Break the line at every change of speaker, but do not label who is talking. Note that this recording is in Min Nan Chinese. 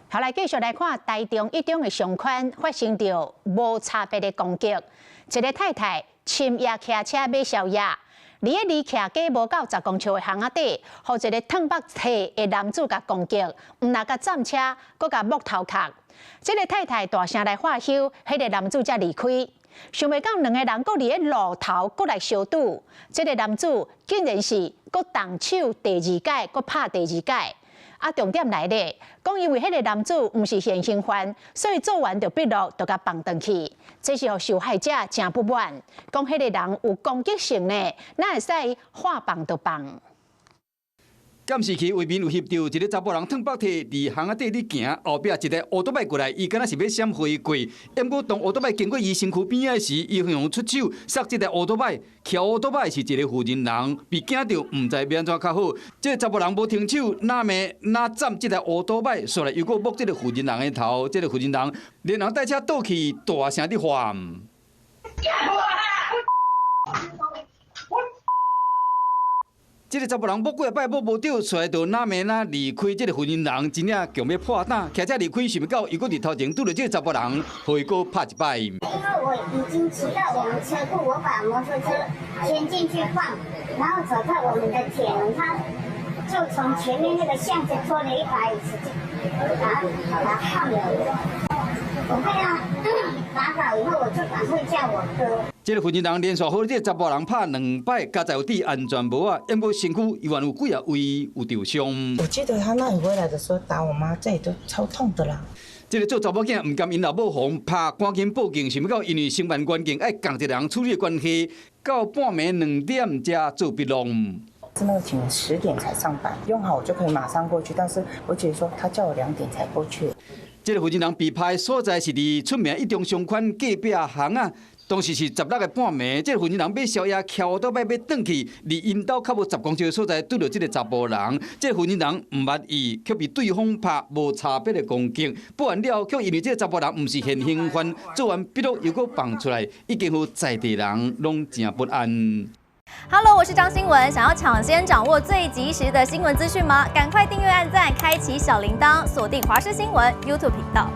好，來繼續來看台中一中的商圈發生著無差別的攻擊，一个太太深夜騎車買宵夜，佇咧離徛家無夠10公尺的巷仔底，予一个褪腹體的男子共攻擊，毋但共斬車，閣共摸頭殼。這个太太大聲來喝休，彼个男子才離開。想袂到兩个人閣佇咧路頭閣來相拄，這个男子竟然是閣動手第二擺，閣拍第二擺。啊，重點來咧，講因為彼个男子毋是現行犯，所以做完著筆錄，就共放轉去。這是予受害者誠不滿，講彼个人有攻擊性呢，哪會使話放就放？
監視器畫面有翕著一个查埔人褪腹體佇巷仔底咧行，後壁一个烏托邦過來，伊敢若是欲閃回過，毋過當烏托邦經過伊身軀邊仔時，伊向出手殺這个烏托邦，騎烏托邦是一个婦人人，被驚著毋知欲按怎較好。這个查埔人無停手，哪罵哪斬這个烏托邦，煞來又閣摸這个婦人人的頭，這个婦人人連人帶車倒去，大聲佇喊。這个查埔人摸幾仔擺摸無著，出來就哪罵哪離開。這个婦人人真正強欲破膽，騎車離開，想袂到又閣佇頭前拄著這个查埔人，予伊閣拍一擺。
因為我已經騎到我們車庫，我把摩托車牽進去放，然後走到我們的鐵門，他就從前面那個巷子拖了一把椅子，就把他放了。我被他打倒以後，我就趕快叫我哥。
這个婦人人連續予這个查埔人拍兩擺，加在有戴安全帽仔，毋過身軀猶原有幾仔位有受傷。
我記得他那裡回來的時候打我媽，這裡都超痛的啦。
這个做查某囝毋甘𪜶老母予拍，趕緊報警，想欲到因為承辦關鍵愛仝一个人處理的關係，到半暝2點才做筆錄。
是那個警員10點才上班，用好我就可以馬上過去，但是我姐說她叫我2點才過去。
這个婦人人被拍的所在是佇出名一中商圈隔壁巷仔。當時是16个半暝，這个婦人人買宵夜，騎烏托邦欲轉去，離𪜶兜較無10公尺的所在，拄著這个查埔人。這个婦人人毋捌伊，卻被對方拍無差別的攻擊。報案了後，卻因為這个查埔人毋是現行犯，做完筆錄又閣放出來，已經予在地人攏誠不安。
Hello，我是張新聞，想要搶先掌握最及時的新聞資訊嗎？趕快訂閱、按讚、開啟小鈴鐺，鎖定華視新聞 YouTube 頻道。